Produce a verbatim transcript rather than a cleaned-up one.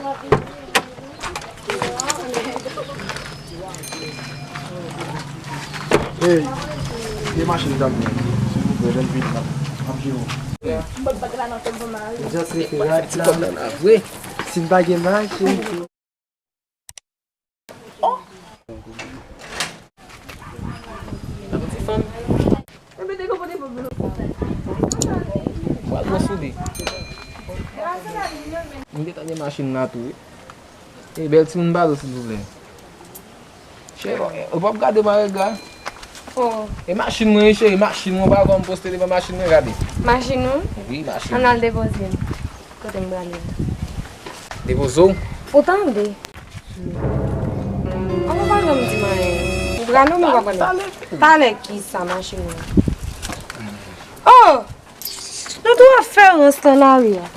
Hey, gen machin dam nan, silvouplè, lè m vini, m ap, m ap jere w. Just rete rad la. Si n pa gen machin. Pral bon sou li. M gentan gen machin la tou, wi. E bèl timoun balo, silvouplè. Cheri, ou p ap gade m a rega? Oh. E machin mwen, wi, cheri, machin mwen, ou pa wè m poste devan machin mwen, gade. Machin ou? Wi, machin. Ann al depoze m. Kote m prale? Depoze w? Ou tande? An, ou pa janm di m anyen. Ou prale ou pa prale? Talè. Talè kisa, machin ou? Oh! Nou tou ap fè rans nan lari a.